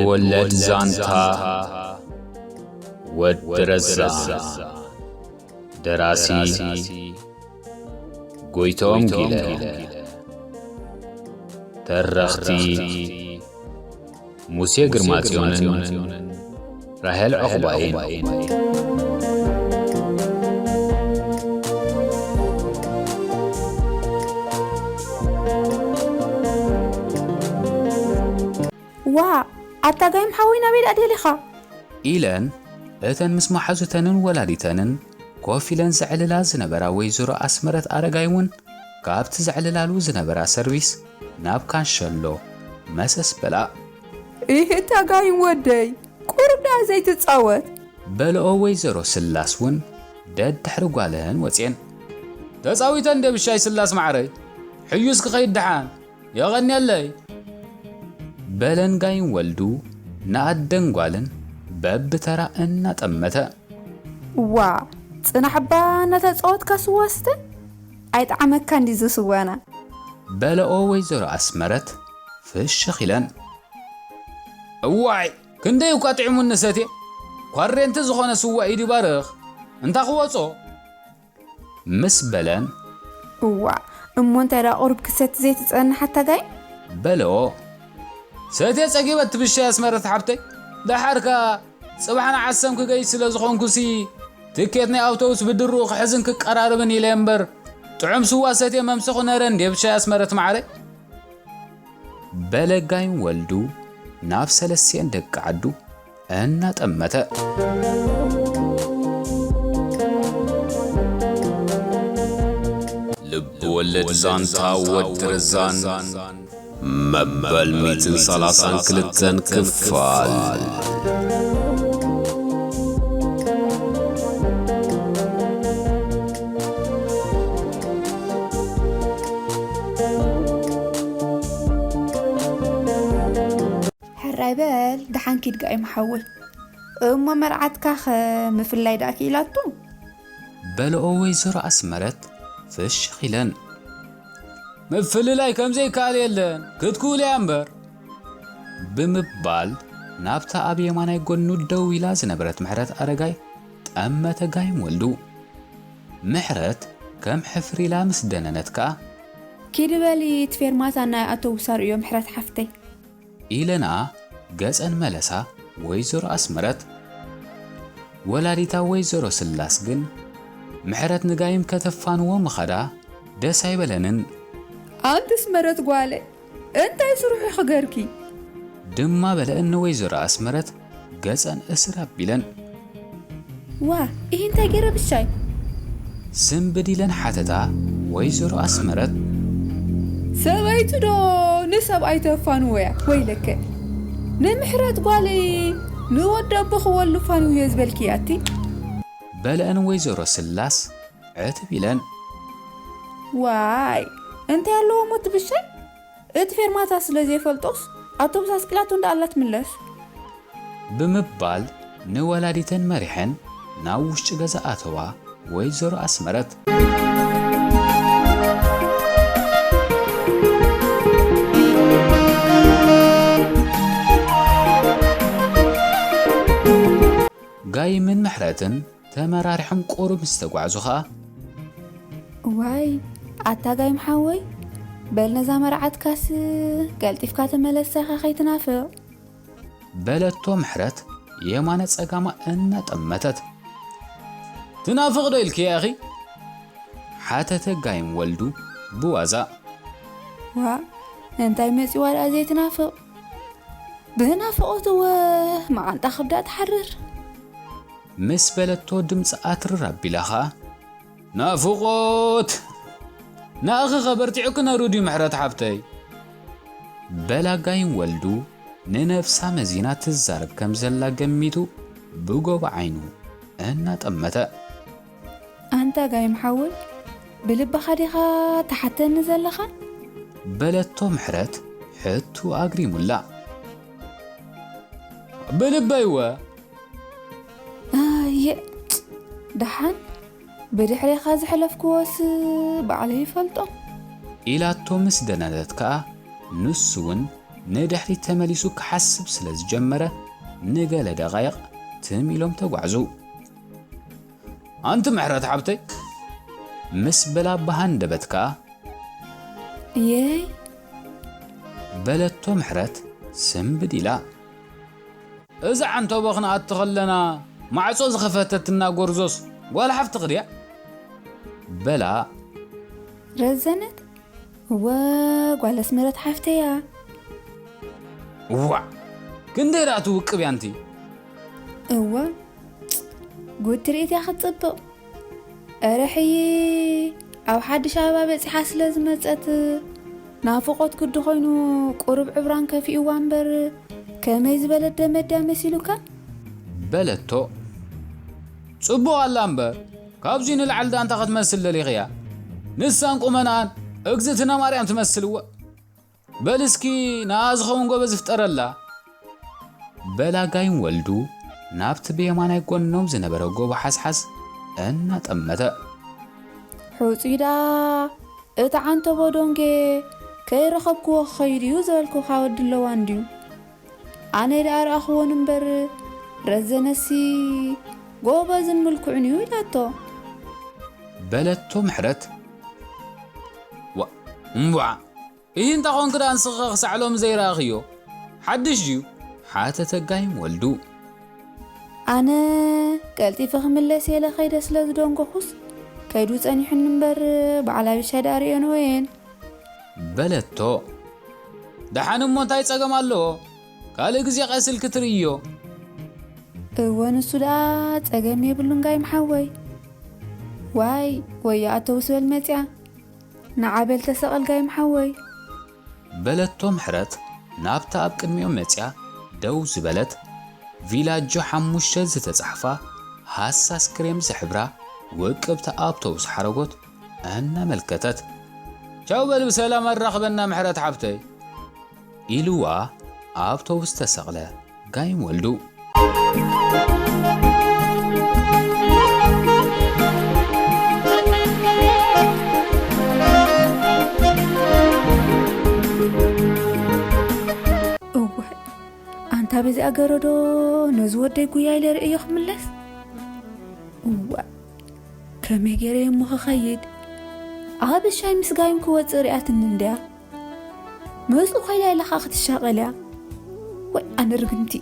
ወለድ ዛንታ ወዲ ረዛ። ደራሲ ጎይቶም ጊለ። ተረኽቲ ሙሴ ግርማጽዮንን ራሄል ዑቕባይን። ዋ፣ ኣታ ጋይም ሓወይ ናበይ ደኣ ደሊኻ? ኢለን እተን ምስ መሓዙተንን ወላዲተንን ኮፍ ኢለን ዘዕልላ ዝነበራ ወይዘሮ ኣስመረት ኣረጋይ እውን ካብቲ ዘዕልላሉ ዝነበራ ሰርቪስ ናብ ካንሸሎ መሰስ በላ። ኢህ፣ እታ ጋይም ወደይ፣ ቁሩብ ደኣ ዘይትጻወት? በልኦ ወይዘሮ ስላስ እውን ደድሕሪ ጓልህን ወፅየን። ተጻዊተን ደብሻይ ስላስ ማዕረይ፣ ሕዩስ ክኸይድ ደሓን። የቐንየለይ። በለን ጋይን ወልዱ ንኣደን ጓልን በብተራ እናጠመተ። ዋ፣ ጽናሕ እባ እናተጻወትካ ስዋ ስተ። ኣይጠዓመካን ድዩ ዝስዋና? በለኦ ወይዘሮ ኣስመረት ፍሽኽ ኢለን። እዋይ፣ ክንደይ እኳ ጥዕሙኒ ሰትየ። ኳሬንቲ ዝኾነ ስዋ ኢድ ይባርኽ። እንታ ክወጾ? ምስ በለን። እዋ፣ እሞ እንታይ ደኣ ቁሩብ ክሰቲ ዘይትጸንሕ ኣታ ጋይም? በለኦ። ሰትየ ጸጊበ ትብሻይ ኣስመረት ሓብተይ። ደሓር ከኣ ጽባሕ ንዓሰም ክገይሽ ስለ ዝኾንኩሲ፣ ትኬት ናይ ኣውቶቡስ ብድርኡ ክሕዝን ክቀራረብን ኢለ እምበር፣ ጥዑም ስዋ ሰትየ መምሰኹ ነረ እንድየ ብሻይ ኣስመረት ማዕረ። በለ ጋይም ወልዱ ናብ ሰለስቲኤን ደቂ ዓዱ እናጠመተ። ልብ ወለድ ዛንታ ወዲ ረዛን መበል ሚእትን ሰላሳን ክልተን ክፋል። ሕራይ በል፣ ደሓን ኪድ ጋይም ሓወይ። እሞ መርዓትካኸ ምፍላይ ደኣ ክኢላቶ? በልኦ ወይዘሮ ኣስመረት ፍሽኽ ኢለን። ምፍልላይ ከም ዘይከኣል የለን፣ ክትክእሉ እያ እምበር። ብምባል ናብታ ኣብ የማናይ ጎኑ ደው ኢላ ዝነበረት ምሕረት ኣረጋይ ጠመተ ጋይም ወልዱ። ምሕረት ከም ሕፍር ኢላ ምስ ደነነት ከኣ። ኪዲ በሊ እቲ ፌርማታ ናይ ኣውቶቡስ ኣርእዮ ምሕረት ሓፍተይ። ኢለንኣ ገጸን መለሳ ወይዘሮ ኣስመረት። ወላዲታ ወይዘሮ ስላስ ግን ምሕረት ንጋይም ከተፋንዎ ምኻዳ ደስ ኣይበለንን። ኣንቲ ኣስመረት ጓለይ፣ እንታይ ስርሑ ክገርኪ? ድማ በለ እኒ ወይዘሮ ኣስመረት ገጸን እስር ኣቢለን። ዋ፣ ይህ እንታይ ገይረ ብሻይ? ስንብድ ኢለን ሓተታ ወይዘሮ ኣስመረት። ሰበይቲ ዶ ንሰብኣይ ተፋንወያ? ወይለከ፣ ንምሕረት ጓለይ ንወዲ ኣቦ ክወሉ ፋንውዮ ዝበልኪ ኣቲ? በለአን ወይዘሮ ስላስ ዕትብ ኢለን። ዋይ፣ እንታይ ኣለዎ ሞት ብሻይ? እቲ ፌርማታ ስለ ዘይፈልጦስ፣ ኣውቶቡስ ኣስቂላቶ እንዳኣላ ትምለስ። ብምባል ንወላዲተን መሪሐን ናብ ውሽጢ ገዛ ኣተዋ ወይዘሮ ኣስመረት። ጋይምን ምሕረትን ተመራሪሖም ቁሩብ ምስ ተጓዕዙ ኸኣ። እዋይ፣ ኣታ ጋይም ሓወይ፣ በል ነዛ መርዓትካስ ቀልጢፍካ ተመለስ ኢኻ ከይትናፍቕ። በለቶ ምሕረት የማነ ጸጋማ እናጠመተት። ትናፍቕ ዶ ኢልክያ ኢኺ? ሓተተ ጋይም ወልዱ ብዋዛ። ዋ፣ እንታይ መጺዋ ደኣ ዘይትናፍቕ? ብናፍቖት እወ መቓንጣ ከብዳ ትሓርር። ምስ በለቶ ድምፂ ኣትርር ኣቢላ ኸኣ። ናፍቖት! ንኣኺ ኸ በርቲዑኪ ነሩ ድዩ ምሕረት ሓብተይ? በላ ጋይም ወልዱ ንነብሳ መዚና ትዛረብ ከም ዘላ ገሚቱ ብጎቦ ዓይኑ እናጠመተ። ኣንታ ጋይም ሓወይ፣ ብልብኻ ዲኻ ትሓተኒ ዘለኻ? በለቶ ምሕረት ሕቱ ኣግሪሙላ። ብልበይ እወ። ኣየ፣ ደሓን ብድሕሬኻ ዘሕለፍክዎስ ባዕለይ ይፈልጦ። ኢላቶ ምስ ደነነት ከኣ ንሱ እውን ንድሕሪት ተመሊሱ ክሓስብ ስለ ዝጀመረ፣ ንገለ ደቓይቕ ትም ኢሎም ተጓዕዙ። ኣንቲ ምሕረት ሓብተይ፣ ምስ በላ ብሃንደበት ከኣ፣ እየይ፣ በለቶ ምሕረት ስምብድ ኢላ። እዚ ዓንተቦ ክንኣቲ ከለና ማዕጾ ዝኸፈተትና ጎርዞስ ጓል ሓፍትኺ ድያ? በላ። ረዘነት? እወ፣ ጓል ኣስመረት ሓፍተያ። እዋዕ፣ ክንደይ ደኣ ትውቅብ እያ ኣንቲ። እወ፣ ጉድ ትርኢት እያ ክትጽብቕ። እረ ሕይ፣ ኣብ ሓድሽ ኣበባ በጺሓ ስለ ዝመጸት ናፍቖት ግዲ ኮይኑ ቁሩብ ዕብራን ከፊእዋ እምበር ከመይ ዝበለት ደመት ድያ መሲሉካ? በለቶ። ጽቡቕ ኣላ እምበር ካብዚ ንላዕሊ ደኣ እንታይ ክትመስል ደሊኽያ? ንሳን ቁመናኣን እግዝእትና ማርያም ትመስል እወ። በል እስኪ ንኣ ዝኸውን ጎበዝ ፍጠረላ። በላ ጋይም ወልዱ ናብቲ ብየማናይ ጎኖም ዝነበረ ጎቦ ሓዝሓዝ እናጠመተ። ሕጹይ ደኣ እቲ ዓንተቦ ዶንጌ ከይረኸብክዎ ክኸይድ እዩ ዝበልኩኻ ወዲ ኣለዋ እንድዩ። ኣነ ደኣ ረኣኽዎን እምበር ረዘነሲ ጎበዝን ምልኩዕን እዩ ኢላቶ። በለቶ ምሕረት። ዋ፣ እምቧ፣ ኢሂ፣ እንታ ኾንክ ደኣ ንስኺ ክሳዕ ሎሚ ዘይረኣኽዮ? ሓድሽ ድዩ? ሓተተ ጋይም ወልዱ። ኣነ ቀልጢፈ ክምለስ ኢለ ከይደ ስለ ዝደንጎኹስ፣ ከይዱ ጸኒሑኒ እምበር፣ በዓል ኣቢሻይ ደኣ ርእየንዎ እየን። በለቶ። ደሓን እሞ እንታይ ጸገም ኣለዎ? ካልእ ግዜ ቀስ ኢልኪ ትርእዮ። እወ፣ ንሱ ደኣ ጸገም የብሉን ጋይም ሓወይ። ዋይ፣ ወዮ ኣተውስ በል መጽያ። ንዓ በል ተሰቐል ጋይም ሓወይ። በለቶ ምሕረት ናብታ ኣብ ቅድሚኦም መጽያ ደው ዝበለት ቪላጆ ሓሙሽተ ዝተጻሕፋ ሃሳስ ክሬም ዝሕብራ ውቅብቲ ኣውቶቡስ ሓረጎት እናመልከተት። ቻው በል ብሰላም ኣራኽበና ምሕረት ሓብተይ። ኢልዋ ኣውቶቡስ ተሰቕለ። ጋይም ወልዱ። እዋይ ኣንታ በዚኣ ገረዶ ነዚ ወደይ ጉያ ኢለ ርእዮ ክምለስ። እዋይ ከመይ ገይረ እሞ ክኸይድ? ኣብ ሻይ ምስ ጋይም ክወጽእ ርእያትኒ እንድያ። ምስኡ ኮይላ ኢላ ኸኣ ክትሻቐል እያ። ወይ ኣነ ርግምቲ።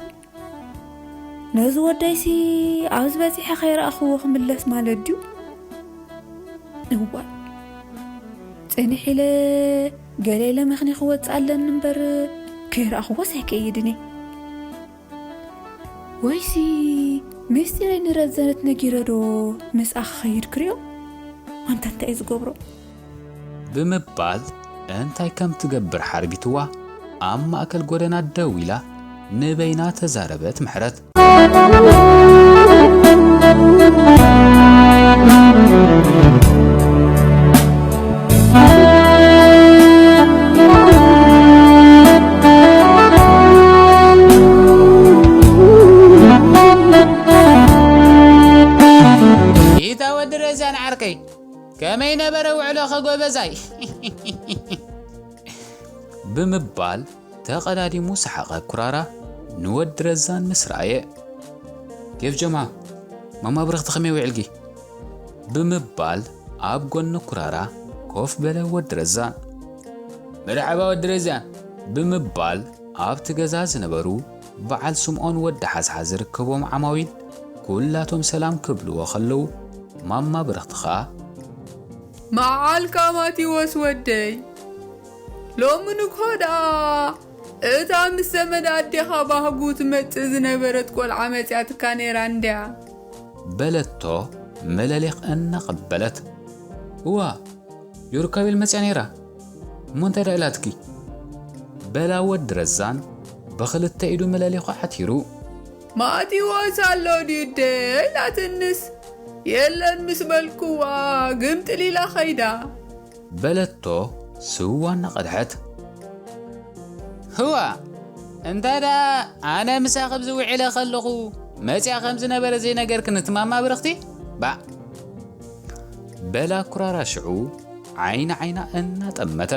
ነዚ ወደይሲ ኣብዚ በጺሐ ከይረኣኽዎ ክምለስ ማለት ድዩ? እዋይ። ጽንሕ ኢለ ገለ ኢለ መኽኒ ክወጽእ ኣለኒ እምበር ከይረኣኽዎስ ኣይከይድን እየ። ወይሲ ምስጢረይ ንረዘነት ነጊረ ዶ ምስኣ ክኸይድ ክሪኦ? ኣንታ እንታይ እዩ ዝገብሮ? ብምባል እንታይ ከም ትገብር ሓርቢትዋ ኣብ ማእከል ጎደና ደው ኢላ ንበይና ተዛረበት ምሕረት። ኢታ ወዲ ረዛን ዓርከይ፣ ከመይ ነበረ ውዕሎኸ ጎበዛይ? ብምባል ተቐዳዲሙ ሰሓቐ ኩራራ ንወዲ ረዛን ምስ ረኣየ። ኬፍ ጀምዓ፣ ማማ ብርኽቲ ከመይ ውዒልኪ? ብምባል ኣብ ጎኒ ኩራራ ኮፍ በለ ወዲ ረዛን። መርሓባ ወዲ ረዛን፣ ብምባል ኣብቲ ገዛ ዝነበሩ በዓል ስምዖን ወዲ ሓዝሓዝ ዝርከቦም ዓማዊል ኩላቶም ሰላም ክብልዎ ከለዉ፣ ማማ ብርኽቲ ኸኣ። መዓልካ ማቴዎስ ወደይ፣ ሎሚ ንግሆ ደኣ እታ ምስ ዘመድ ኣዴኻ ባህጉ ትመጽእ ዝነበረት ቆልዓ መጺኣትካ ነይራ እንድያ። በለቶ መለሊኽ እናቐበለት። እዋ፣ ዮርካቤል መጺኣ ነይራ። እሞ እንታይ ደኣ ኢላትኪ? በላ ወዲ ረዛን ብኽልተ ኢዱ መለሊኹ ዓቲሩ። ማቴዎስ ኣሎ ድዩ ኣደ? ኢላትንስ፣ የለን ምስ በልክዋ፣ ግምጥል ኢላ ኸይዳ። በለቶ ስዋ እናቐድሐት። ህዋ፣ እንታይ ደኣ ኣነ ምሳኺ ኣብዚ ውዒለ ከለኹ መጺኣ ከም ዝነበረ ዘይነገርክኒ እቲ ማማ ብርኽቲ? ባእ። በላ ኩራራ ሽዑ ዓይኒ ዓይና እናጠመተ።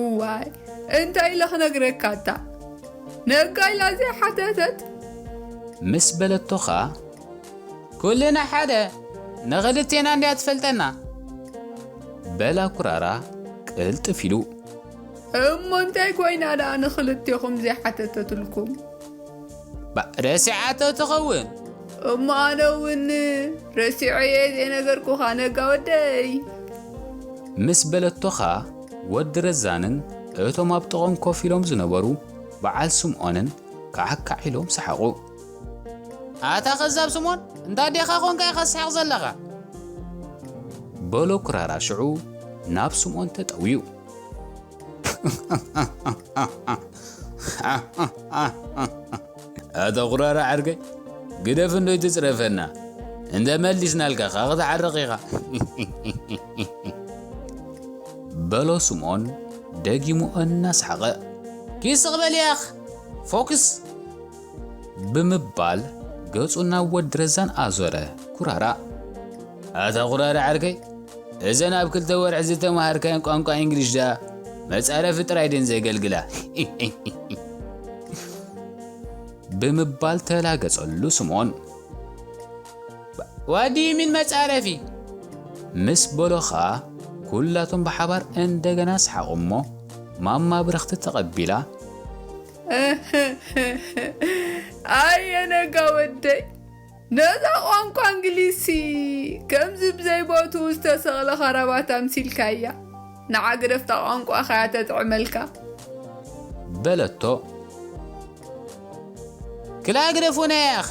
እዋይ፣ እንታይ ኢለ ክነግረካ ኣታ? ነጋ ኢላ ዘይሓተተት? ምስ በለቶ ኸኣ፣ "ኩልና ሓደ፣ ንኽልቴና እንድያ ትፈልጠና?" በላ ኩራራ ቅልጥፍ ኢሉ። "እሞ እንታይ ኮይና ደኣ ንኽልቴኹም ዘይሓተተትልኩም?" "ባ-፣ ረሲዓቶ ትኸውን?" "እሞ ኣነ እውን ረሲዐዮ ዘይነገርኩኻ ነጋ ወደይ?" ምስ በለቶ ኸኣ ወዲ ረዛንን እቶም ኣብ ጥቕኦም ኮፍ ኢሎም ዝነበሩ በዓል ስምዖንን ካዕካዕ ኢሎም ሰሓቑ። "ኣታ ከዛብ ስምኦን፣ እንታ ኣዴኻ ኾንካ ኢኻ ትስሕቕ ዘለኻ?" በሎ ኩራራ ሽዑ ናብ ስምኦን ተጠውዩ። "ኣታ ኩራራ ዓርከይ፣ ግደፍ እንዶ ትጽረፈና፣ እንተ መሊስናልካ ኸኣ ክትዓርቕ ኢኻ." በሎ ስምኦን ደጊሙ እናሰሓቐ። "ኪስ ስቕ በል ያኽ፣ ፎክስ!" ብምባል ገጹ ናብ ወዲ ረዛን ኣዞረ ኩራራ። "ኣታ ኩራራ ዓርከይ፣ እዘን ኣብ ክልተ ወርሒ ዝተማሃርካየን ቋንቋ እንግሊሽ ደኣ መጻረፊ ጥራይ ደን ዘገልግላ?" ብምባል ተላገጸሉ ስምኦን። "What do you mean መጻረፊ?" ምስ በሎ ኸኣ ኩላቶም ብሓባር እንደገና ሰሓቑ እሞ ማማ ብረኽቲ ተቐቢላ። "ኣየ ነጋ ወደይ፣ ነዛ ቋንቋ እንግሊዝሲ ከምዚ ብዘይቦትኡ ዝተሰቕለ ኸራባት ኣምሲልካያ። ንዓ ግደፍታ ቋንቋኻ እያ ተጥዕመልካ." በለቶ። "ክላ ግደፉ ነያኽ፣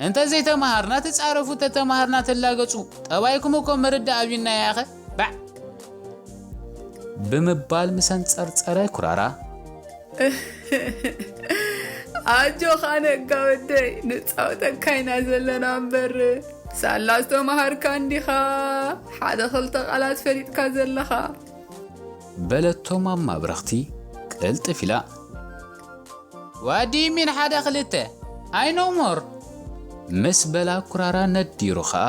እንተ ዘይተማሃርና ትጻረፉ፣ ተተማሃርና ትላገጹ፣ ጠባይኩም እኮ ምርዳእ ኣብዩና ያኸ፣ ባዕ!" ብምባል ምስ ኣንጸርጸረ ኩራራ። "ኣጆኻ ነጋ ወደይ፣ ንጻወተካ ኢና ዘለና እምበር፣ ሳላ ዝተማሃርካ እንዲኻ፣ ሓደ ክልተ ቃላት ፈሊጥካ ዘለኻ?" በለቶ ማማ ብረኽቲ ቅልጥፍ ኢላ። "What do you mean ሓደ ክልተ? I know more!" ምስ በላ ኩራራ ነዲሩ ኸኣ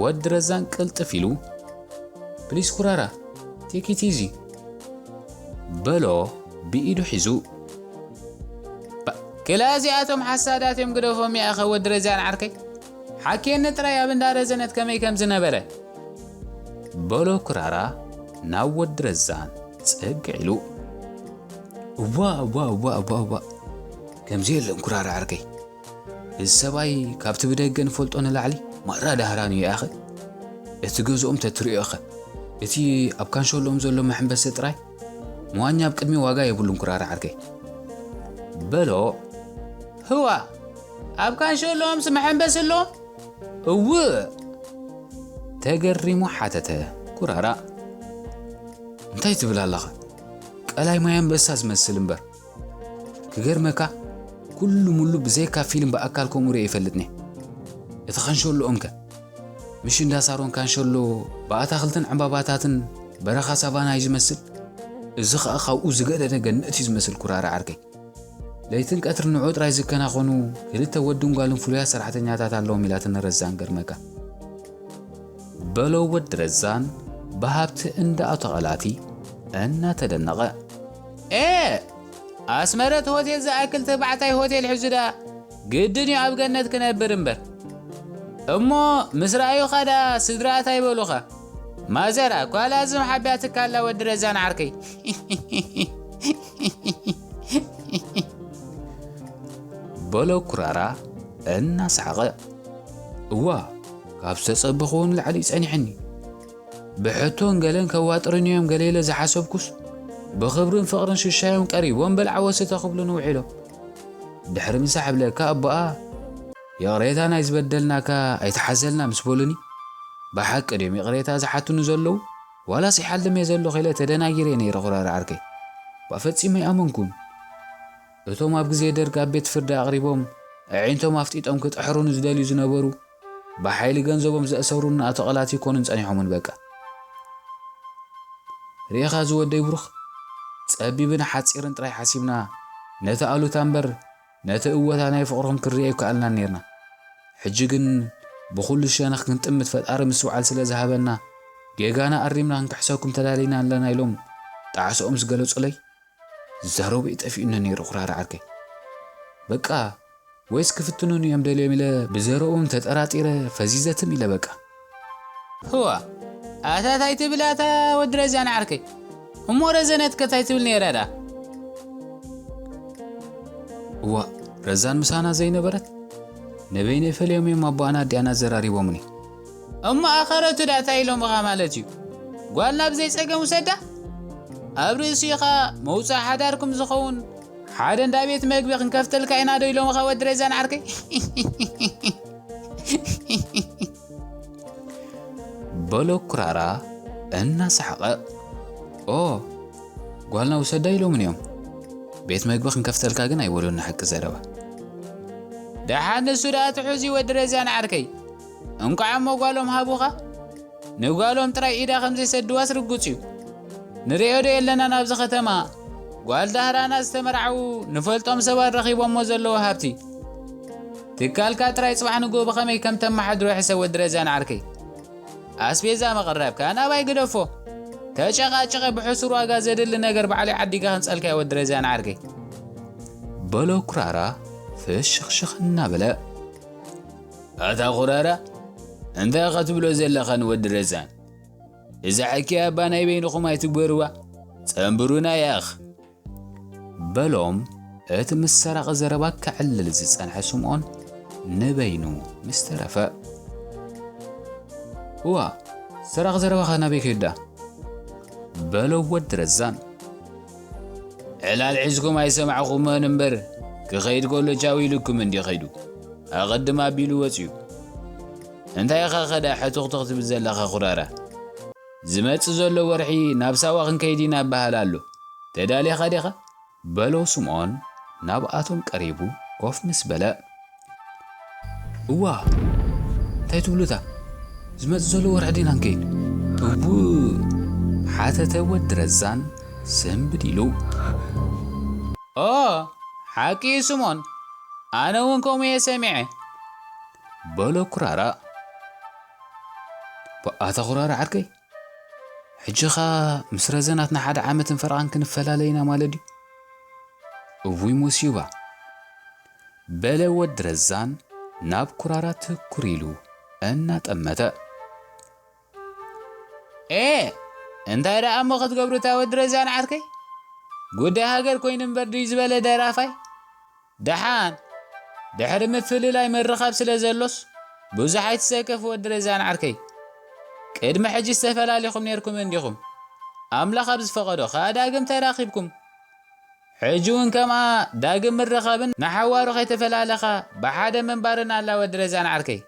ወዲ ረዛን ቅልጥፍ ኢሉ፣ "Please ኩራራ፣ take it easy!" በሎ ብኢዱ ሒዙ። "ባ-፣ ክላ እዚኣቶም ሓሳዳት እዮም፣ ግደፎም ያኸ ወዲ ረዛን ዓርከይ። ሓኬኒ ጥራይ ኣብ እንዳ ረዘነት ከመይ ከም ዝነበረ?" በሎ ኩራራ ናብ ወዲ ረዛን ጽግዕ ኢሉ። "እዋ፣ እዋ፣ እዋ፣ እዋ፣ እዋ። ከምዚ የለን ኩራራ ዓርከይ። እዚ ሰብኣይ ካብቲ ብደገ ንፈልጦ ንላዕሊ ማራ ዳህራን እዩ ያኸ። እቲ ገዝኦም ተትርእዮኸ፣ እቲ ኣብ ካንሸሎኦም ዘሎ መሐንበሲ ጥራይ መዋኛ ኣብ ቅድሚ ዋጋ የብሉን ኩራራ ዓርከይ።" በሎ። "ህዋ፣ ኣብ ካንሸሎኦምስ መሐንበሲ ኣለዎም?" "እውእ!" ተገሪሙ ሓተተ ኩራራ። "እንታይ ትብል ኣለኻ? ቀላይ ማይ ኣንበሳ ዝመስል እምበር። ክገርመካ፣ ኩሉ ሙሉ ብዘይካ ፊልም ብኣካል ከምኡ ርእየ ይፈልጥኒ። እቲ ካንሸሎኦምከ? ምሽ እንዳ ሳሮን ካንሸሎ ብኣታኽልትን ዕምባባታትን በረኻ ሳቫና እዩ ዝመስል። እዚ ኸኣ ካብኡ ዝገደደ ገነት እዩ ዝመስል ኩራራ ዓርከይ። ለይትን ቀትርን ንዑ ጥራይ ዝከናኸኑ ክልተ ወድን ጓልን ፍሉያት ሰራሕተኛታት ኣለዎም ኢላትኒ ረዛን ገርመካ።" በሎ ወዲ ረዛን ብሃብቲ እንዳ ኣቶ ቐላቲ እናተደነቐ። "ኤ! ኣስመረት ሆቴል ዝኣክል ተባዕታይ ሆቴል ሒዙ ደኣ ግድን እዩ ኣብ ገነት ክነብር እምበር። እሞ ምስ ረኣዩኻ ደኣ ስድራ እንታይ በሉኻ? ማዘራ ኳላ ዝም ሓቢያትካ ኣላ ወዲ ረዛን ዓርከይ።" በሎ ኩራራ እናሰሓቐ። "እዋ፣ ካብ ዝተጸበኽዎ ንላዕሊ እዩ ጸኒሐኒ። ብሕቶን ገለን ከዋጥርኒ እዮም ገለ ኢለ ዝሓሰብኩስ፣ ብኽብርን ፍቕርን ሽሻዮም ቀሪቦም በልዓ ወስተ ክብሉኒ ውዒሎም። ድሕሪ ምሳሕ እብለካ ኣቦኣ፣ ይቕሬታ ናይ ዝበደልናካ ኣይትሓዘልና ምስ በሉኒ፣ ብሓቂ ድዮም ይቕሬታ ዝሓቱኒ ዘለዉ? ዋላስ ይሓልም እየ ዘለኹ ኢለ ተደናጊረ ነይረ ኩራራ ዓርከይ። እባ ፈጺመ ኣይኣመንኩን። እቶም ኣብ ግዜ ደርግ ኣብ ቤት ፍርዲ ኣቕሪቦም ኣዒንቶም ኣፍጢጦም ክጥሕሩኒ ዝደልዩ ዝነበሩ፣ ብሓይሊ ገንዘቦም ዘእሰሩኒ ኣቶ ቐላቲ ኣይኮኑን ጸኒሖምን በቃ። ርኢኻ እዚ ወደይ ብሩኽ፣ ጸቢብን ሓጺርን ጥራይ ሓሲብና ነቲ ኣሉታ እምበር ነቲ እወታ ናይ ፍቕርኹም ክንርእዮ ኣይከኣልናን ኔርና። ሕጂ ግን ብኹሉ ሸነኽ ክንጥምት ፈጣሪ ምስትውዓል ስለ ዝሃበና፣ ጌጋና ኣሪምና ክንክሕሰኩም ተዳሊና ኣለና ኢሎም ጣዕስኦም ዝገለጹለይ። ዝዛረቡ እዩ ጠፊኡኒ ነይሩ ኩራራ ዓርከይ። በቃ ወይስ ክፍትኑኒ እዮም ደልዮም ኢለ ብዘረኦም ተጠራጢረ ፈዚዘ ትም ኢለ በቃ። ህዋ፣ ኣታ ታይ ትብል ኣታ ወዲ ረዛን ዓርከይ? እሞ ረዘነት ከ ታይ ትብል ነይራ ደኣ? እዋ፣ ረዛን ምሳና ዘይነበረት? ንበይነይ ፈልዮም እዮም ኣቦኣና ኣዲኣና ኣዘራሪቦምኒ። እሞ ኣኸረቱ ደኣ ታይ ኢሎምኻ ማለት እዩ? ጓልና ብዘይ ጸገም ውሰዳ? ኣብ ርእሲኻ መውጽእ ሓዳርኩም ዝኸውን ሓደ እንዳ ቤት መግቢ ክንከፍተልካ ኢና ዶ ኢሎምኻ ወዲ ረዛን ዓርከይ? በሎ ኩራራ እናሰሓቐ። ኦ፣ ጓልና ውሰዳ ኢሎምኒ እዮም። ቤት መግቢ ክንከፍተልካ ግን ኣይበሉን ሓቂ ዘረባ። ደሓን ንሱ ደኣ ትሑዝ እዩ ወዲ ረዛን ዓርከይ። እንቋዕ እሞ ጓሎም ሃቡኻ። ንጓሎም ጥራይ ኢዳ ከም ዘይሰድዋስ ርጉጽ እዩ። ንርእዮ ዶ የለናን ኣብዚ ከተማ? ጓል ዳህራና ዝተመርዓዉ ንፈልጦም ሰባት ረኺቦሞ ዘለዉ ሃብቲ። ትካልካ ጥራይ ጽባሕ ንግሆ ብኸመይ ከም ተመሓድሮ ሕሰብ ወዲ ረዛን ዓርከይ። ኣስቤዛ ምቕራብካ ናባይ ግደፎ። ተጨቓጭቐ ብሕሱር ዋጋ ዘድሊ ነገር ባዕለይ ዓዲገ ከምጸልካ ወዲ ረዛን ዓርከይ። በሎ ኩራራ ፍሽኽሽኽ እናበለ። ኣታ ኩራራ፣ እንታይ ኢኻ ትብሎ ዘለኻ ንወዲ ረዛን? እዛ ሕክያ እባ ናይ በይንኹም ኣይትግበርዋ፣ ጸንብሩና ያኽ። በሎም እቲ ምስ ሰራቒ ዘረባ ከዕልል ዝጸንሐ ስምኦን ንበይኑ ምስ ተረፈ። እዋ፣ ሰራቒ ዘረባኻ ናበይ ከይዱ ደኣ? በሎ ወዲ ረዛን። ዕላል ሒዝኩም ኣይሰማዕኹሞን እምበር፣ ክኸይድ ከሎ ቻው ኢሉኩም እንዲ ኸይዱ። ኣቐድም ኣቢሉ ወጺኡ። እንታይ ኢኻ ኸዳ ሕቱኽቱኽ ትብል ዘለኻ ኩራራ? ዝመጽእ ዘሎ ወርሒ ናብ ሳዋ ክንከይድ ኢና እበሃል ኣሎ። ተዳሊኻ ዲኻ? በሎ ስምኦን ናብኣቶም ቀሪቡ ኮፍ ምስ በለ። እዋ፣ እንታይ ትብሉታ? ዝመጽእ ዘሎ ወርሒ ዲና ንከይድ? እቡ፣ ሓተተ ወዲ ረዛን ስምብድ ኢሉ። ኦ፣ ሓቂ እዩ ስምኦን። ኣነ እውን ከምኡ እየ ሰሚዐ። በሎ ኩራራ። ኣታ ኩራራ ዓርከይ፣ ሕጂ ኸኣ ምስ ረዘናት ንሓደ ዓመትን ፈረቓን ክንፈላለ ኢና ማለት ድዩ? እውይ ሙሲባ! በለ ወዲ ረዛን ናብ ኩራራ ትኩር ኢሉ እናጠመተ። ኤ! እንታይ ደኣ እሞ ክትገብሩ እታ ወዲ ረዛን ዓርከይ? ጉዳይ ሃገር ኮይኑ እምበር ድዩ ዝበለ ደራፋይ? ደሓን፣ ድሕሪ ምፍልላይ ምርኻብ ስለ ዘሎስ፣ ብዙሕ ኣይትሰከፍ ወዲ ረዛን ዓርከይ። ቅድሚ ሕጂ ዝተፈላሊኹም ኔርኩም እንዲኹም። ኣምላኽ ኣብ ዝፈቐዶ ኸኣ ዳግም ተራኺብኩም። ሕጂ እውን ከምኣ ዳግም ምርኻብን ንሓዋሩ ከይተፈላለኻ ብሓደ ምንባርን ኣላ ወዲ ረዛን ዓርከይ።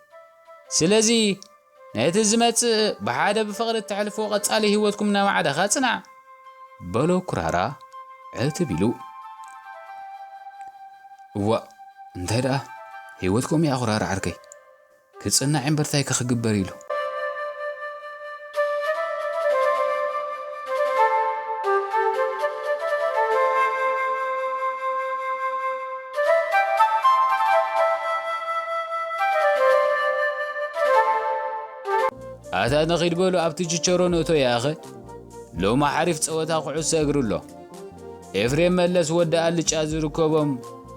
ስለዚ ነቲ ዝመጽእ ብሓደ ብፍቕሪ እተሕልፍዎ ቀጻሊ ህይወትኩም እናማዕደኻ ጽናዕ። በሎ ኩራራ ዕትብ ኢሉ። እዋእ፣ እንታይ ደኣ ህይወት ከምኡ እያ ኩራራ ዓርከይ። ክጽናዕ እምበር እንታይ ከ ክግበር ኢሉ። ኣታ ንኺድ በሉ ኣብቲ ችቸሮ ንእቶ ያኸ። ሎሚ ሓሪፍ ጸወታ ኩዕሶ እግሪ ኣሎ። ኤፍሬም መለስ ወዲ ኣልጫ ዝርከቦም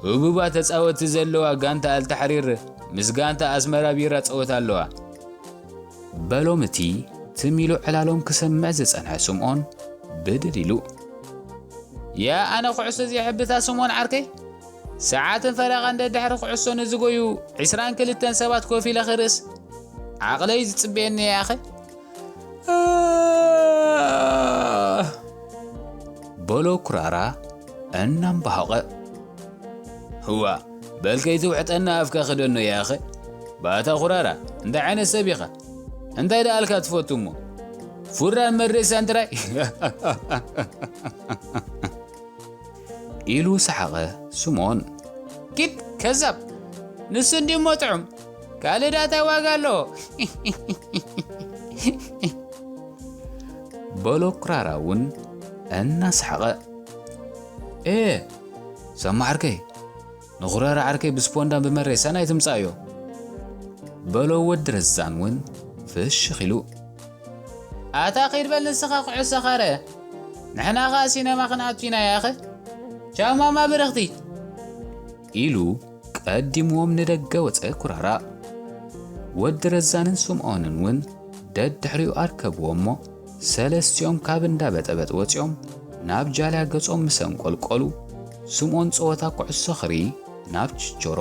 ህቡባት ተጻወትቲ ዘለዋ ጋንታ ኣልታሕሪር ምስ ጋንታ ኣስመራ ቢራ ጸወታ ኣለዋ። በሎም እቲ ትም ኢሉ ዕላሎም ክሰምዕ ዝጸንሐ ስምኦን ብድድ ኢሉ። ያ ኣነ ኩዕሶ ዘይሕብታ ስምኦን ዓርከይ፣ ሰዓትን ፈረቓን ደድሕሪ ኩዕሶ ንዝጎዩ ዕስራን ክልተን ሰባት ኮፍ ኢለ ክርእስ ዓቕለይ ዝጽበየኒ ያኸ። በሎ ኩራራ እናምባሃቐ። ህዋ፣ በል ከይትውሕጠና ኣፍካ ክደኖ ያኸ። ባታ ኩራራ፣ እንታይ ዓይነት ሰብ ኢኻ? እንታይ ደኣልካ ትፈቱ እሞ? ፉራን መሬሳን ጥራይ? ኢሉ ሰሓቐ ስምኦን። ኪድ ከዛብ፣ ንሱ እንዲሞ ጥዑም፣ ካልእ ዳኣ እንታይ ዋጋ ኣለዎ? በሎ ኩራራ እውን እናሰሓቐ። ኤ፣ ሰማ ዓርከይ፣ ንኹራራ ዓርከይ ብስፖንዳን ብመሬሳን ኣይትምጻእዮ። በሎ ወዲ ረዛን እውን ፍሽኽ ኢሉ። ኣታ ኺድ በል ንስኻ ኩዕሶኻ ርእ። ንሕና ኸኣ ሲነማ ክንኣቱ ኢና ያኸ። ቻው ማማ ብርኽቲ። ኢሉ ቀዲምዎም ንደገ ወጸ ኩራራ። ወዲ ረዛንን ስምዖንን እውን ደድሕሪኡ ኣርከብዎ እሞ፣ ሰለስቲኦም ካብ እንዳ በጠበጥ ወጺኦም ናብ ጃልያ ገጾም ምስ ኣንቆልቆሉ፣ ስምዖን ጸወታ ኩዕሶ ክርኢ ናብ ችቾሮ፣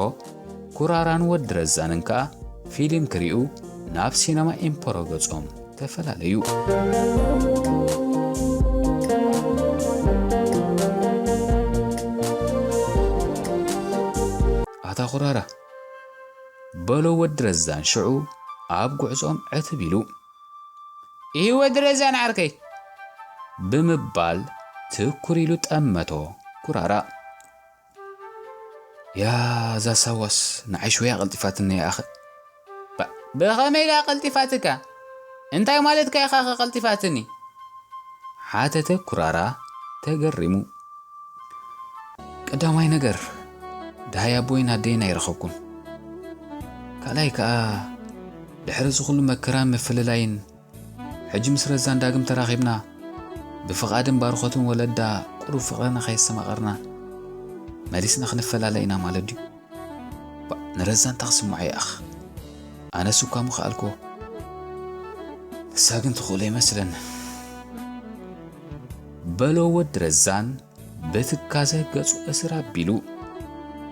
ኩራራን ወዲ ረዛንን ከኣ ፊልም ክሪኡ ናብ ሲነማ ኤምፖሮ ገጾም ተፈላለዩ። ኣታ ኩራራ፣ በሎ ወዲ ረዛን ሽዑ ኣብ ጉዕዞኦም ዕትብ ኢሉ። ይህ ወዲ ረዛን ዓርከይ፣ ብምባል ትኩር ኢሉ ጠመቶ ኩራራ። ያ፣ እዛ ሳዋስ ንዓይ ሽወያ ቀልጢፋትኒ እያ ኣኸ። ባ-፣ ብኸመይ ደኣ ቀልጢፋትካ? እንታይ ማለትካ ኢኻ ኸ ቀልጢፋትኒ? ሓተተ ኩራራ ተገሪሙ። ቀዳማይ ነገር፣ ደሃይ ኣቦይን ኣደይን ኣይረኸብኩን። ካልኣይ ከኣ፣ ድሕሪ እዚ ኩሉ መከራን ምፍልላይን፣ ሕጂ ምስ ረዛን ዳግም ተራኺብና፣ ብፍቓድን ባርኾትን ወለዳ ቁሩብ ፍቕርና ከየስተማቐርና፣ መሊስና ክንፈላለ ኢና ማለት ድዩ? ባ-፣ ንረዛን እንታይ ክስምዖ ይኣኽ? ኣነስ እኳ ምኸኣልኩ፣ ንሳ ግን ትኽእሎ ይመስለኒ። በሎ ወዲ ረዛን ብትካዘ ገጹ እስር ኣቢሉ።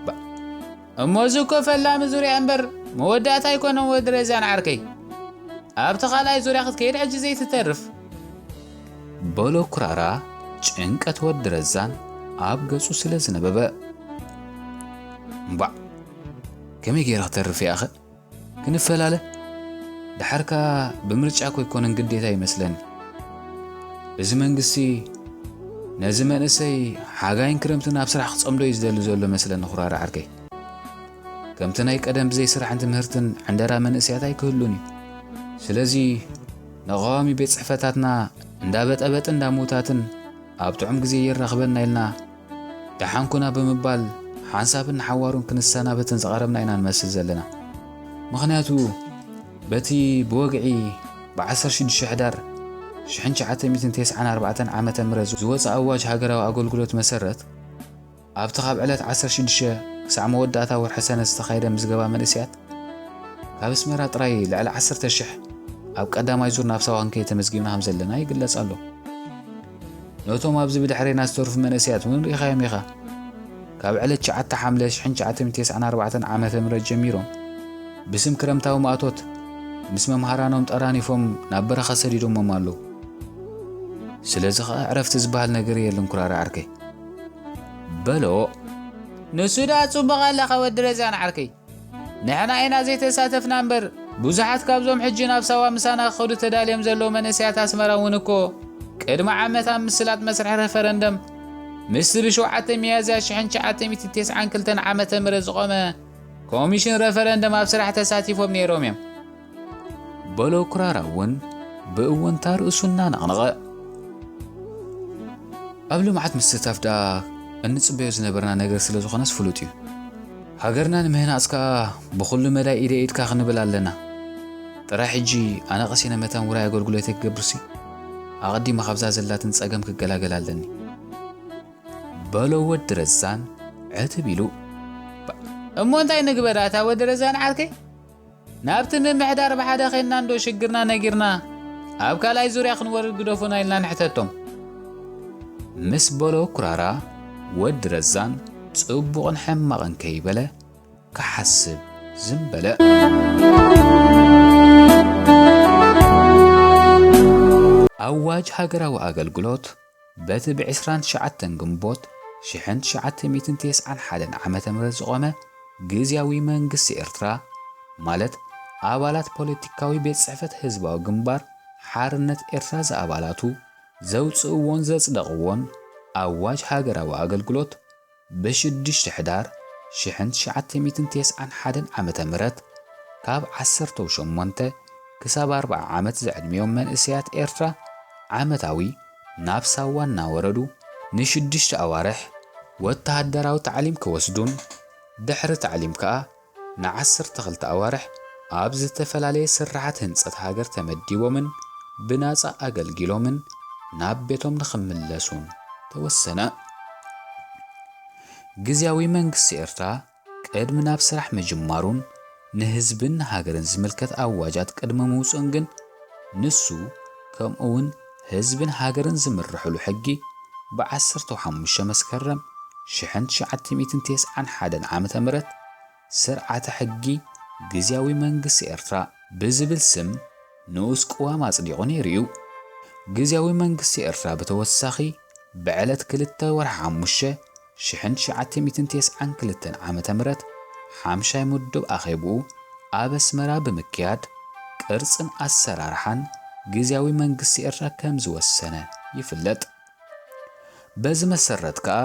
ባ-፣ እሞ እዚ እኮ ፈላሚ ዙርያ እምበር መወዳእታ ኣይኮነን ወዲ ረዛን ዓርከይ። ኣብቲ ካልኣይ ዙርያ ክትከይድ ሕጂ ዘይትተርፍ። በሎ ኩራራ ጭንቀት ወዲ ረዛን ኣብ ገጹ ስለ ዝነበበ። እምባዕ፣ ከመይ ገይረ ክተርፍ እየ ኣኸ? ክንፈላለ? ደሓርካ ብምርጫ እኮ ኣይኮነን ግዴታ ይመስለኒ። እዚ መንግስቲ ነዚ መንእሰይ ሓጋይን ክረምትን ኣብ ስራሕ ክጸምዶ እዩ ዝደሊ ዘሎ መስለኒ ኩራራ ዓርከይ። ከምቲ ናይ ቀደም ብዘይ ስራሕን ትምህርትን ዕንደራ መንእሰያት ኣይክህሉን እዩ። ስለዚ ንቐዋሚ ቤት ጽሕፈታትና እንዳ በጠበጥን እንዳ ምውታትን ኣብ ጥዑም ግዜ የራኽበና ኢልና ደሓንኩና ብምባል ሓንሳብን ንሓዋሩን ክንሰናበትን ዝቐረብና ኢና ንመስል ዘለና። ምኽንያቱ በቲ ብወግዒ ብ ዓሰርተ ሽዱሽተ ሕዳር ሽሕን ትሽዓተ ሚእትን ተስዓን ኣርባዕተን ዓመተ ምህረት ዝወጸ ኣዋጅ ሃገራዊ ኣገልግሎት መሰረት ኣብቲ ካብ ዕለት ዓሰርተ ሽዱሽተ ክሳዕ መወዳእታ ወርሒ ሰነ ዝተኻየደ ምዝገባ መንእሰያት፣ ካብ ኣስመራ ጥራይ ልዕሊ ዓሰርተ ሽሕ ኣብ ቀዳማይ ዙር ናብ ሳዋ ክንከይድ ተመዝጊብና ከም ዘለና ይግለጽ ኣሎ። ነቶም ኣብዚ ብድሕሬና ዝተርፉ መንእሰያት እውን ርኢኻዮም ኢኻ። ካብ ዕለት ትሽዓተ ሓምለ ሽሕን ትሽዓተ ሚእትን ተስዓን ኣርባዕተን ዓመተ ምህረት ጀሚሮም፣ ብስም ክረምታዊ ማእቶት ምስ መምሃራኖም ጠራኒፎም ናብ በረኻ ሰዲዶሞም ኣለዉ። ስለዚ ኸኣ ዕረፍቲ ዝበሃል ነገር የለን ኩራራ ዓርከይ። በሎ። ንሱ ደኣ ጽቡቕ ኣለኻ ወዲ ረዛን ዓርከይ። ንሕና ኢና ዘይተሳተፍና እምበር፣ ብዙሓት ካብዞም ሕጂ ናብ ሳዋ ምሳና ክኸዱ ተዳልዮም ዘለዉ መንእሰያት ኣስመራ እውን እኮ፣ ቅድሚ ዓመት ኣብ ምስላጥ መስርሕ ረፈረንደም፣ ምስቲ ብሸውዓተ ሚያዝያ ሽሕን ትሽዓተ ሚእትን ተስዓን ክልተን ዓመተ ምህረት ዝቖመ ኮሚሽን ረፈረንደም ኣብ ስራሕ ተሳቲፎም ነይሮም እዮም። በሎ ኩራራ እውን ብእወንታ ርእሱ እናነቕነቐ። ኣብ ልምዓት ምስታፍ ደኣ እንጽበዮ ዝነበርና ነገር ስለ ዝኾነስ ፍሉጥ እዩ። ሃገርና ንምህናጽ ከኣ ብኹሉ መዳይ ኢደ ኢድካ ክንብል ኣለና። ጥራይ ሕጂ ኣነ ቀሲነ መታን ውራይ ኣገልግሎተይ ክገብርሲ፣ ኣቐዲመ ካብዛ ዘላትን ጸገም ክገላገል ኣለኒ። በሎ ወዲ ረዛን ዕትብ ኢሉ። ባ-፣ እሞ እንታይ ንግበር ኣታ ወዲ ረዛን ዓርከይ? ናብቲ ምምሕዳር ብሓደ ኸይንና እንዶ ሽግርና ነጊርና፣ ኣብ ካልኣይ ዙርያ ክንወርድ ግደፉና ኢልና ንሕተቶም። ምስ በሎ ኩራራ፣ ወዲ ረዛን ጽቡቕን ሕማቕን ከይበለ ክሓስብ ዝም በለ። ኣዋጅ ሃገራዊ ኣገልግሎት በቲ ብ ዕስራን ትሽዓተን ግንቦት ሽሕን ትሽዓተ ሚእትን ተስዓን ሓደን ዓመተ ምህረት ዝቖመ ግዝያዊ መንግስቲ ኤርትራ፣ ማለት ኣባላት ፖለቲካዊ ቤት ጽሕፈት ህዝባዊ ግንባር ሓርነት ኤርትራ ዝኣባላቱ ዘውጽእዎን ዘጽደቕዎን ኣዋጅ ሃገራዊ ኣገልግሎት፣ ብሽዱሽተ ሕዳር ሽሕን ትሽዓተ ሚእትን ተስዓን ሓደን ዓመተ ምህረት ካብ ዓሰርተው ሸሞንተ ክሳብ ኣርብዓ ዓመት ዝዕድሚኦም መንእሰያት ኤርትራ ዓመታዊ ናብ ሳዋ እናወረዱ ንሽዱሽተ ኣዋርሕ ወተሃደራዊ ታዕሊም ክወስዱን ድሕሪ ታዕሊም ከኣ ንዓሰርተ ክልተ ኣዋርሕ ኣብ ዝተፈላለየ ስርሓት ህንጸት ሃገር ተመዲቦምን ብናጻ ኣገልጊሎምን ናብ ቤቶም ንኽምለሱን ተወሰነ። ግዝያዊ መንግስቲ ኤርትራ ቅድሚ ናብ ስራሕ ምጅማሩን ንህዝብን ንሃገርን ዝምልከት ኣዋጃት ቅድሚ ምውፅኡን ግን ንሱ ከምኡውን ህዝብን ሃገርን ዝምርሕሉ ሕጊ ብ ዓሰርተ ሓሙሽተ መስከረም ሽሕን ትሽዓተ ሚእትን ተስዓን ሓደን ዓመተ ምህረት ስርዓተ ሕጊ ግዝያዊ መንግስቲ ኤርትራ ብዝብል ስም ንኡስ ቅዋም ኣጽዲቑ ነይሩ እዩ። ግዝያዊ መንግስቲ ኤርትራ ብተወሳኺ ብዕለት ክልተ ወርሒ ሓሙሽተ ሽሕን ትሽዓተ ሚእትን ተስዓን ክልተን ዓመተ ምህረት ሓምሻይ ምዱብ ኣኼብኡ ኣብ ኣስመራ ብምክያድ ቅርጽን ኣሰራርሓን ግዝያዊ መንግስቲ ኤርትራ ከም ዝወሰነ ይፍለጥ። በዚ መሰረት ከኣ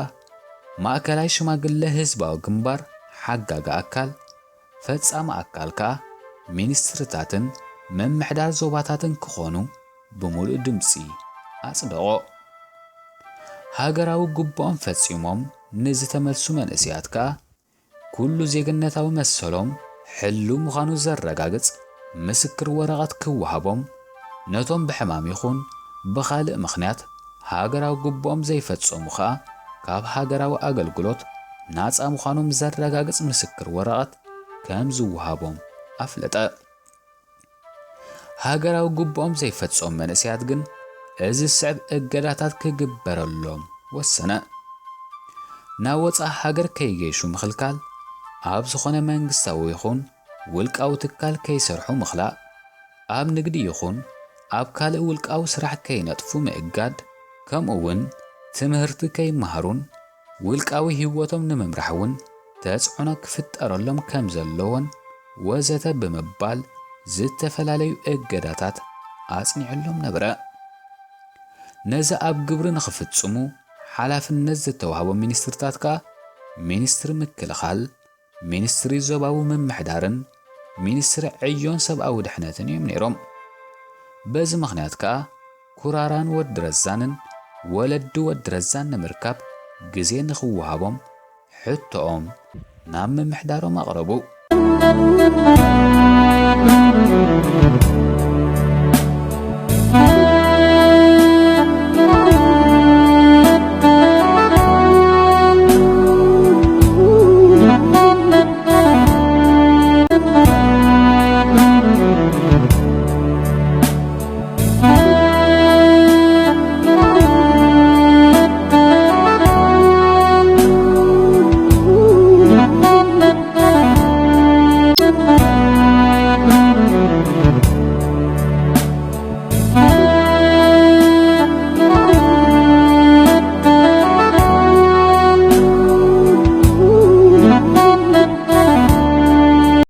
ማእከላይ ሽማግለ ህዝባዊ ግንባር ሓጋጊ ኣካል፣ ፈጻሚ ኣካል ከኣ ሚኒስትርታትን ምምሕዳር ዞባታትን ክኾኑ ብምሉእ ድምጺ ኣጽደቖ። ሃገራዊ ግቡኦም ፈጺሞም ንዝተመልሱ መንእሰያት ከኣ ኩሉ ዜግነታዊ መሰሎም ሕሉው ምዃኑ ዘረጋግጽ ምስክር ወረቐት ክወሃቦም፣ ነቶም ብሕማም ይኹን ብኻልእ ምኽንያት ሃገራዊ ግቡኦም ዘይፈጸሙ ኸኣ ካብ ሃገራዊ ኣገልግሎት ናጻ ምዃኖም ዘረጋግጽ ምስክር ወረቐት ከም ዝወሃቦም ኣፍለጠ። ሃገራዊ ግቡኦም ዘይፈጸሙ መንእሰያት ግን እዚ ዝስዕብ እገዳታት ክግበረሎም ወሰነ። ናብ ወጻኢ ሃገር ከይገይሹ ምኽልካል፣ ኣብ ዝኾነ መንግስታዊ ይኹን ውልቃዊ ትካል ከይሰርሑ ምኽላእ፣ ኣብ ንግዲ ይኹን ኣብ ካልእ ውልቃዊ ስራሕ ከይነጥፉ ምእጋድ፣ ከምኡ እውን ትምህርቲ ከይመሃሩን ውልቃዊ ህይወቶም ንምምራሕ እውን ተጽዕኖ ክፍጠረሎም ከም ዘለዎን ወዘተ ብምባል ዝተፈላለዩ እገዳታት ኣጽኒዕሎም ነበረ። ነዚ ኣብ ግብሪ ንኽፍጽሙ ሓላፍነት ዝተዋህቦም ሚኒስትርታት ከኣ ሚኒስትሪ ምክልኻል፣ ሚኒስትሪ ዞባዊ ምምሕዳርን ሚኒስትሪ ዕዮን ሰብኣዊ ድሕነትን እዮም ነይሮም። በዚ ምኽንያት ከኣ ኩራራን ወዲ ረዛንን ወለዲ ወዲ ረዛን ንምርካብ ግዜ ንኽወሃቦም ሕቶኦም ናብ ምምሕዳሮም ኣቕረቡ።